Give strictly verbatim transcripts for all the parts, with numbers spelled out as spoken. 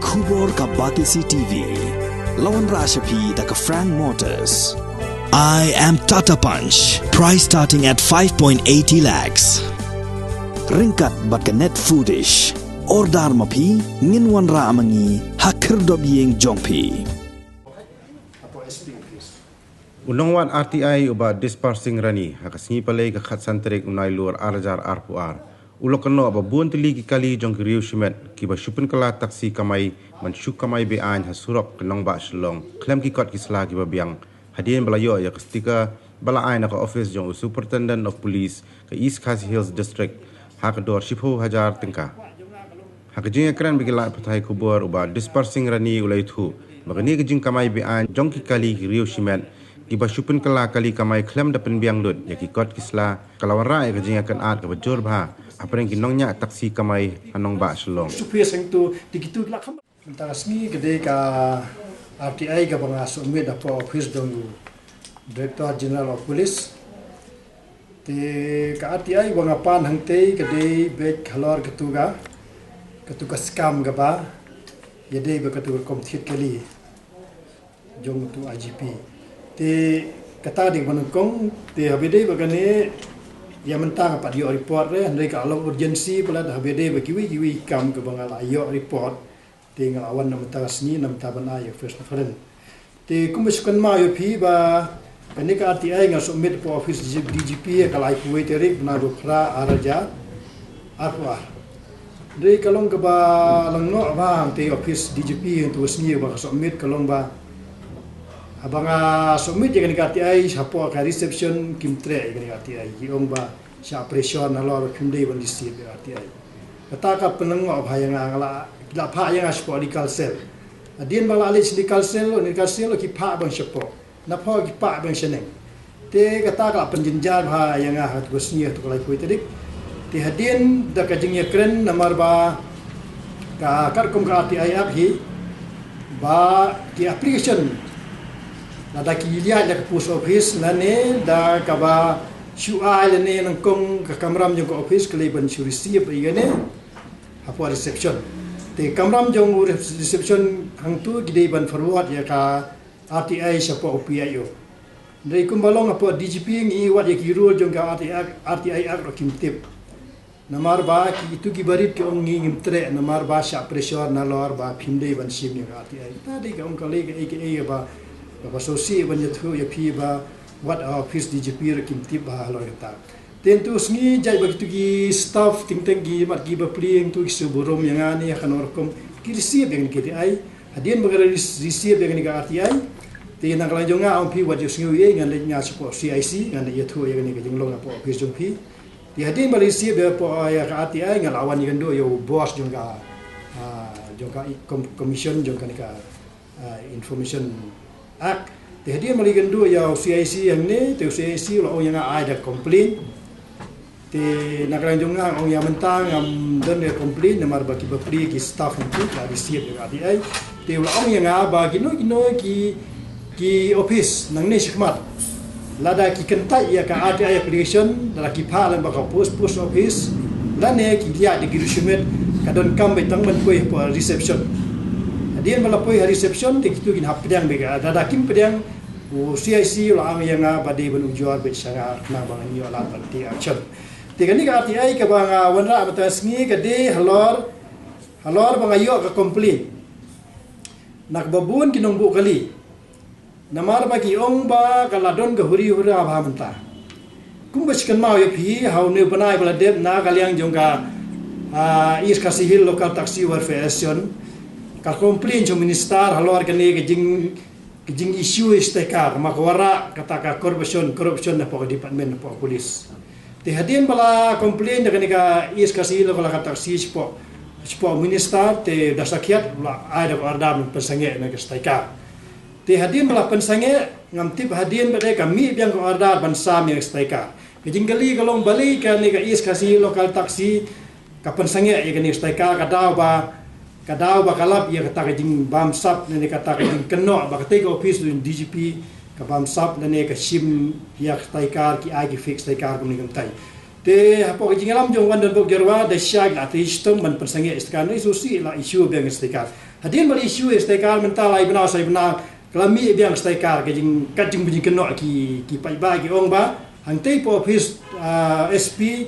Khubor ka Batesi T V. La wanrah sha phi da ka Frank Motors. I am Tata Punch. Price starting at five point eighty lakhs. Ryngkat bad ka Net Foodish. Order ma phi, ngin wanrah ma ngi ha khyrdop ïing jong phi. U nongwad R T I u Bah Dispar Singh Rani ha ka sngi Palei ka khatsan tarik u Nailur arhajar arphew ar u la kynnoh ba bun tylli ki kali jong ki riew shimet kiba shu pynkylla taxi kamai ban shu kamai be-aiñ ha surok ka nongbah Shillong khlem ki kot ki sla kiba biang hadien ba la ïoh ïa ka sticker ba la ai na ka ophis jong u Superintendent of Police ka East Khasi Hills District ha ka dor shiphew hajar tyngka. Ha ka jingïakren bad ki lad pathai khubor u Bah Dispar Singh Rani u la ïathuh ba kane ka jingkamai be-aiñ jong ki kali ki riew shimet kiba shu pynkylla kali kamai khlem da pynbiang lut ïa ki kot ki sla ka la wanrah ïa ka jingïakynad kaba jur bha hapdeng ki nongñiah taxi kamai ha nongbah Shillong. Superior Sengtu, di kitu la kham. Mynta ka sngi ka dei ka R T I kaba nga submit hapoh office jong u Director General of Police. Te ka R T I ba nga pan hangtei ka dei beit halor katu ka, katu ka scam kaba ïadei bad katu ka kom thied kali jong utu I G P. Te kata dei ba nyngkong, te haba ïadei bad kane, ïa mynta nga pat ïoh report re, hynrei ka long urgency palat haba ïadei bad kiwei kiwei ki kam kaba nga la ïoh report, te nga la wan na mynta ka sngi, na mynta ban ai ïa first reference. Te kumba shu kynmaw ïa phi ba kane ka R T I nga submit hapoh office D G P ha ka laiphew wei tarik bnai ba phra arhajar arphew ar. Hynrei ka long kaba langnoh bha hangtei office D G P hangtu ka sngi ba ka submit ka long ba haba nga submit ïa kane ka R T I hapoh ka reception kim treh ïa kane ka R T I, ki ong ba shah pressure nalor ba phim dei ban receive ïa ka R T I. Kata ka pynlyngngoh bha ïa nga, nga la, la phah ïa nga shapoh legal cell. Hadien ba la leit sha legal cell, legal cell ki phah ba nga shapoh. Na phew ki phah ba nga shaneng. Te kata ka la pynjynjar bha ïa nga ha tu ka sngi ha tu ka laiphew tarik. Te hadien da ka jingïakren namar ba ka katkum ka R T I Act hi ba ki application lada ki ïaid la ka post office lane da kaba shu ai lane nyngkong ka kamram jong ka office ka lei ban shu receive ïa kane hapoh reception. Te kamram jong u re-, reception hangtu ki dei ban forward ïa ka R T I shapoh u P I O. Hynrei kumba long hapoh D G P ngi wat ïa ki rule jong ka R T I Act, R T I Act ruh kim tip. Namar ba kitu kiba rit ki ong ngi ngim treh namar ba shah pressure nalor ba phim dei ban shim ïa ka R T I. Ta dei ka ong ka lei kaei kaei ba, ba sngewsih ban ïathuh ïa phi ba wat office D G P ruh kim tip bha halor kata. Te hangtu sngi jait ba kitu ki staff teng teng ki mat ki bapli hangtu ki shu burom ïa nga ne ha kano rukom ki receive ïa kane ka R T I. Hadien ba ka re-, receive ïa kane ka R T I. Te na ka liang jong nga ong phi wat ïohsngew ei, ngan leit nga shapoh C I C ngan leit ïathuh ïa kane ka jinglong hapoh office jong phi. Te hadien ba la receive ïa poh ïa ka R T I nga la wan ïakynduh ïa u boss jong ka, ah, jong ka i-, com-, commission jong kane ka ah, Information Act. Te hadien ba la ïakynduh ïa u C I C hangne, te u C I C u la ong ïa nga ai da complaint. Te na ka liang jong nga ong ïa mynta ngam don da complaint namar ba ki bapli ki staff hangtu ki la receive ïa ka R T I. Te u la ong ïa nga ba kino kino ki, ki office nangne shakhmat lada ki kyntait ïa ka R T I application, lada ki phah lyngba ka post, post office, lane ki ïaid da ki riew shimet, ka donkam beit tang ban poi hapoh reception. Hadien ba la poi ha reception te kitu kin hap pdiang beit ka, lada kim pdiang u C I C u la ong ïa nga ba dei ban ujor beit sha nga khnang ba ngan ïoh lad ban take action. Te kane ka R T I kaba nga wanrah mynta ka sngi ka dei halor, halor ba nga ïoh ka complaint na kaba bun ki nongbuh kali. Namar ba ki ong ba ka la don ka huri hura bha mynta. Kumba shu kynmaw ïa phi, ha une u bnai ba la dep na ka liang jong ka, ah, East Khasi Hills Local Taxi Welfare Association ka complain sha u minister halor kane ka jing, ka jing issue sticker, namar ka wanrah kata ka corruption, corruption hapoh ka department hapoh ka police. Te hadien ba la complain da kane ka East Khasi Hills Local Taxi shapoh, shapoh u minister, te da sakhiat la ai da ka order ban pynsangeh ïa ka sticker. Te hadien ba la pynsangeh, ngam tip hadien ba dei ka mih biang ka order ban sam ïa ka sticker. Ka jingkylli ka long balei kane ka East Khasi Local Taxi ka pynsangeh ïa kane ka sticker, ka daw ba, ka daw ba ka lap ïa kata ka jingbamsap lane kata ka jingkynnoh ba katei ka office jong D G P ka bamsap lane ka shim ïa ka sticker, ki ai ki fake sticker kumne kumtai. Te hapoh ka jingïalam jong u Wandonbok Jyrwa da shai la te shitom ban pynsangeh ïa ka sticker, ne issue la issue biang sticker. Hadien ba la issue sticker mynta lai bnai sai bnai ka la mih biang sticker, ka jing ka jing ba jingkynnoh ki ki paidbah ki ong ba hangtei hapoh office, ah, S P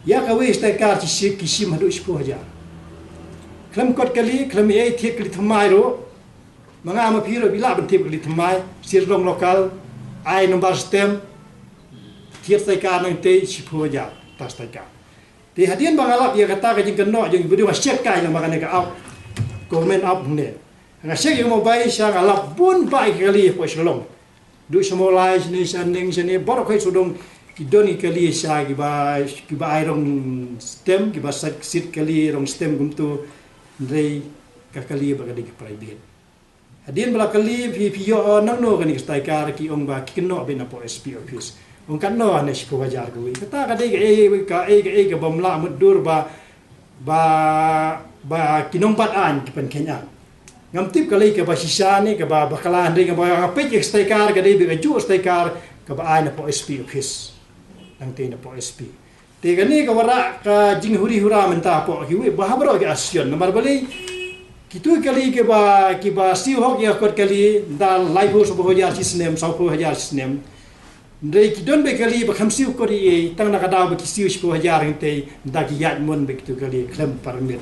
ïa kawei sticker ki shim ki shim haduh shiphew hajar. Khlem kot kali, khlem ei thied kali thymmai ruh. Ma nga ma phi ruh phi lah ban thied kali thymmai, sir long local, ai number stamp, thied sticker nangtei shiphew hajar ta sticker. Te hadien ba nga lap ïa kata ka jingkynnoh jong i bad nga check kai lang ba kane ka app, government app ne. Nga check ïa ka mobile sha nga lap bun bah ïa ka kali hapoh Shillong. Duh sha Mawlai shane, sha Neng shane, baroh khoit sawdong ki don ki kali sha kiba, kiba ai rong stamp, kiba sait sit kali rong stamp kumto, hynrei ka kali ba ka dei ka private. Hadien ba la kylli phi, phi ïoh nangno kane ka sticker, ki ong ba ki kynnoh beit na poh S P office. Ong katno, ne shiphew hajar kawei. Kata ka dei kaei kaei kaei kaba ym lah mutdur ba, ba, ba ki nongbat aiñ ki pynkheiñ aiñ. Ngam tip ka lei kaba shisha ne kaba bakla, hynrei kaba nga peit ïa ka sticker ka dei beit kajuh sticker kaba ai na poh S P office. Nangtei na poh S P. Te kane ka wanrah ka jinghuri hura mynta hapoh kiwei bha baroh ki association. Namar balei, kito ki kali kiba, kiba siew hok ïa ka kot kali, da laiphew sawphew hajar shi snem, sawphew hajar shi snem. Hynrei ki don beit ki kali ba kham siew kot ei ei, tang na ka daw ba ki siew shiphew hajar hangtei, da ki ïaid mon beit kito ki kali khlem permit.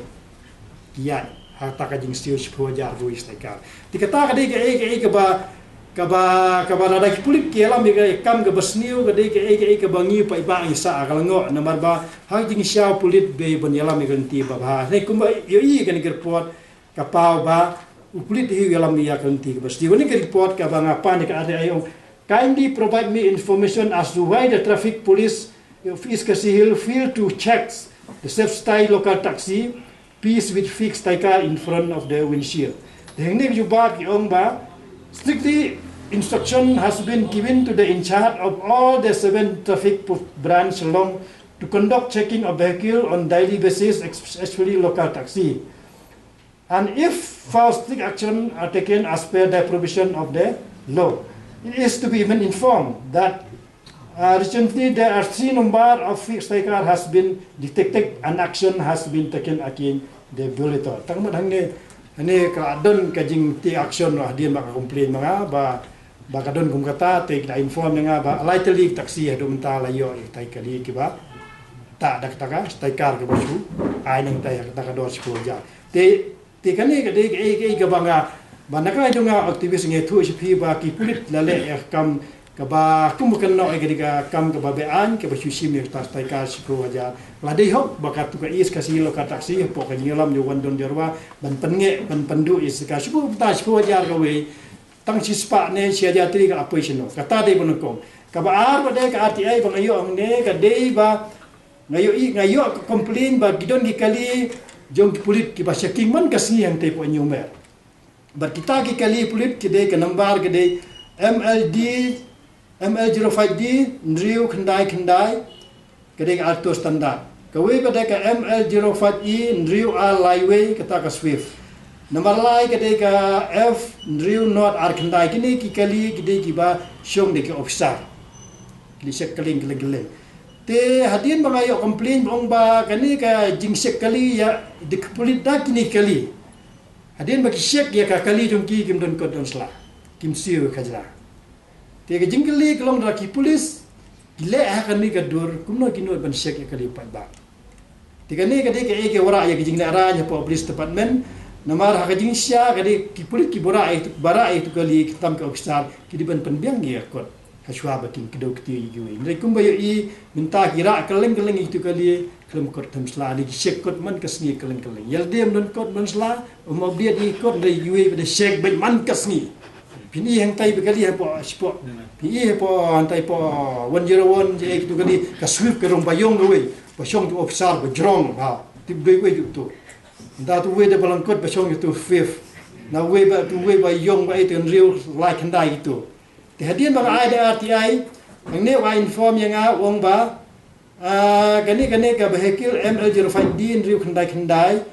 Ki ïaid ha kata ka jingsiew shiphew hajar kawei sticker. Te kata ka dei kaei kaei kaba, kaba, kaba lada ki pulit ki ïalam ïa ka kam kaba sniew, ka dei kaei kaei kaba ngi paidbah ngi sah ka lyngngoh, namar ba ha ka jingshisha u pulit bei ban ïalam ïa ka lynti ba bha. Hynrei kumba ïohi kane ka report ka paw ba u pulit hi u ïalam ïa ka lynti kaba sniew. Kane ka report kaba nga pan ïa ka R T I ong, kindly provide me information as to why the traffic police of East Khasi Hills fail to check the Safe Style local taxi piece with fixed sticker in front of the windshield. Te hangne ka jubab ki ong ba strictly instruction has been given to the in charge of all the seven traffic pu-, branch along to conduct checking of vehicle on daily basis, ex-, especially local taxi. And if found, strict action are taken as per the provision of the law. It is to be even informed that, uh, recently there are three number of fixed sticker has been detected and action has been taken against the violator. Tang mat hangne, hangne ka don ka jingtake action hadien ba ka complain ma nga ba, ba ka don kum kata, te ki da inform ïa nga ba lai tylli ki taxi haduh mynta la ïoh ïa kitai ki kali kiba tah da kata ka sticker kaba shu ai nangtai ha kata ka dor shiphew hajar. Te Te kane ka dei kaei kaei kaba nga, ba na ka jong nga activist nga ïathuh sha phi ba ki pulit la leh ïa ka kam kaba kum ba kynnoh ïa ka dei ka kam kaba be-aiñ kaba shu shim ïa ka sticker shiphew hajar. La dei hok ba katto ka East Khasi Hills local taxi hapoh ka jingïalam jong u Wandonbok Jyrwa ban pynngeh ban pynduh ïa ka sticker shiphew, ta shiphew hajar kawei. Tang shispah ne shi hajar tylli ka la poi shano. Kata dei ba nyngkong. Kaba ar ba dei ka R T I ba nga ïoh hangne ka dei ba nga ïoh i, nga ïoh ka complain ba ki don ki kali jong ki pulit kiba checking man ka sngi hangtei hapoh Hynñiewmer. Bad kita ki kali pulit ki dei ka number ka dei M L D, M L zero five D hynriew khyndai khyndai, ka dei ka Alto standard. Kawei ka dei ka M L zero five E hynriew ar lai wei, kata ka Swift. Number lai ka dei ka F hynriew nod ar khyndai. Kine ki kali ki dei kiba shong da ki officer. Ki dei check kylleng kylleng kylleng. Te hadien ba nga ïoh complain ba ong ba kane ka jingcheck kali ïa da ki pulit da kine ki kali. Hadien ba ki check ïa ka kali jong ki, kim don kot don sla, kim siew khajna. Te ka jingkylli ka long da ki pulit ki leh ha kane ka dur, kumno ki nud ban check ïa ka kali paidbah. Te kane ka dei kaei kaei ka wanrah ïa ka jinglehrain hapoh police department. Namar ha ka jingshisha ka dei ki pulit kiba rah ïa, ba rah ïa ki kali, ki tam ki officer, ki dei ban pynbiang ïa ka kot ha shuwa ba kin kdew kti ïa kiwei. Hynrei kumba ïohi mynta ki rah kylleng kylleng ïa ki kali, khlem kot khlem sla, ne ki check kot man ka sngi kylleng kylleng. Ïa lade ym don kot ym don sla, ym update ïa ki kot, hynrei ïa kiwei ba da check beit man ka sngi. Phin i hangtai ba kali hapoh, hapoh. Phin i hapoh hangtai hapoh one zero one, ïa kitu kali, ka Swift ka rong ba ïong kawei, ba shong tu officer ba jrong, ha. Tip dei wei tu tu. Nda tu wei da ba lyngkot ba shong tu Swift. Na wei ba tu wei ba ïong ba ïa tu hynriew lai khyndai tu. Te hadien ba nga ai da R T I, hangne u ai inform ïa nga u ong ba, ah, kane, kane ka vehicle M L zero five D hynriew khyndai khyndai.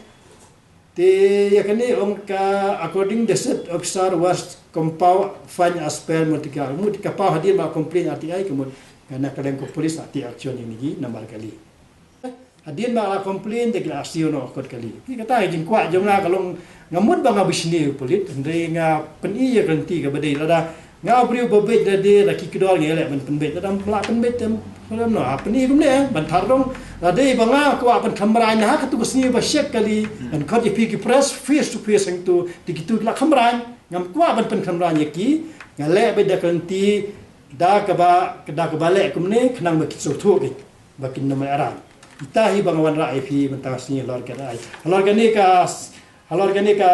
Te ïa kane ong ka according the said officer was compound fine as per mut ka, mut ka paw hadien ba complain R T I ka mut ka na ka dang ka police la take action ïa kine ki number kali. Hadien ba la complain te ki la siew noh kot kali. Ki kata ka jingkwah jong nga ka long, nga mut ba nga bishni u pulit, hynrei nga pyni ïa ka lynti kaba dei. Lada nga u briew ba beit da dei da ki kdor nga leh ban pynbeit, lada la pynbeit te, khlem noh, ha pyni kumne ban thardong. Lada dei ba nga kwah ban khamrai na ha katu ka sngi ba shek kali, ban khot ïa phi ki press face to face hangtu, te kitu ki la khamrai. Ngam kwah ban pynkhamrai ïa ki, nga leh beit da ka lynti, da kaba, da kaba leh kumne khnang ba kin sngewthuh ki ba kin nym ïa rai. Ita hi ba nga wanrah ïa phi mynta ka sngi halor kane. Halor kane ka, halor kane ka,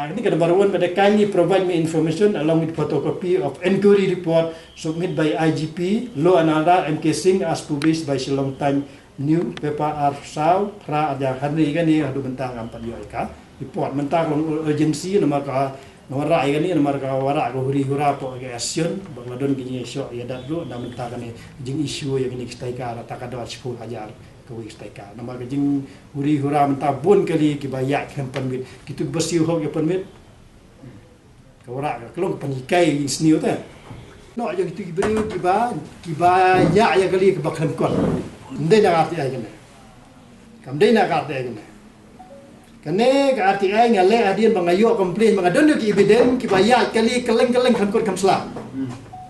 kane ka number one, ba dei, kindly provide me information along with photocopy of inquiry report submitted by I G P, Law and Order, M K Singh, as published by Shillong Times New Paper, ar saw phra, ar hajar khatnriew. Kane haduh mynta ngam pat ïoh ïa ka report. Mynta ka long urgency namar ka, namar ka wanrah ïa kane, namar ka wanrah ka huri hura hapoh ka association ba la don ka jingïashoh ïadat ruh, namar mynta kane jingissue ïa kane ka stay car, kata ka dor shiphew hajar kawei ka stay car. Namar ka jinghuri hura mynta bun kali kiba ïaid khlem permit. Kitu kiba siew hok ïa permit, ka wanrah ka, ka long ka pynhikai jingsniew te. Noh jong kitu ki briew kiba, kiba ïaid ïa kali kaba khlem kot. Ym dei na ka R T I kane. Kam dei na ka R T I kane. Kane ka R T I nga leh hadien ba nga ïoh complain ba nga don ïa ki evidence kiba ïaid kali kylleng kylleng khlem kot khlem slam.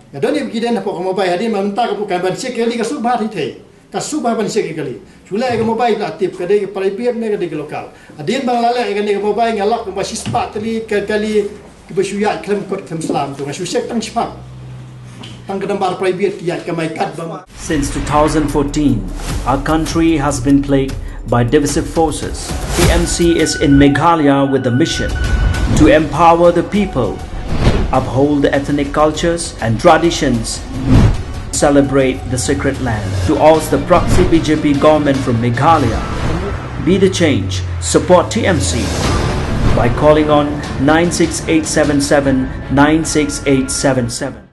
Nga don ïa ki evidence hapoh ka mobile hadien ba mynta ka buh ka ban check kali ka shu bha thei thei. Ka shu bha ban check ïa kali. Shu leh ïa ka mobile la tip ka dei ka private ne ka dei ka local. Hadien ba nga la leh ïa kane ka mobile nga lap kumba shispah tylli ka kali kiba shu ïaid khlem kot khlem slam, to nga shu check tang shiphang. Tang ka number private ki ïaid kamai katba. Since two thousand fourteen, our country has been plagued by divisive forces. T M C is in Meghalaya with the mission to empower the people, uphold the ethnic cultures and traditions, celebrate the sacred land. To oust the proxy B J P government from Meghalaya, be the change. Support T M C by calling on nine six eight seven seven nine six eight seven seven.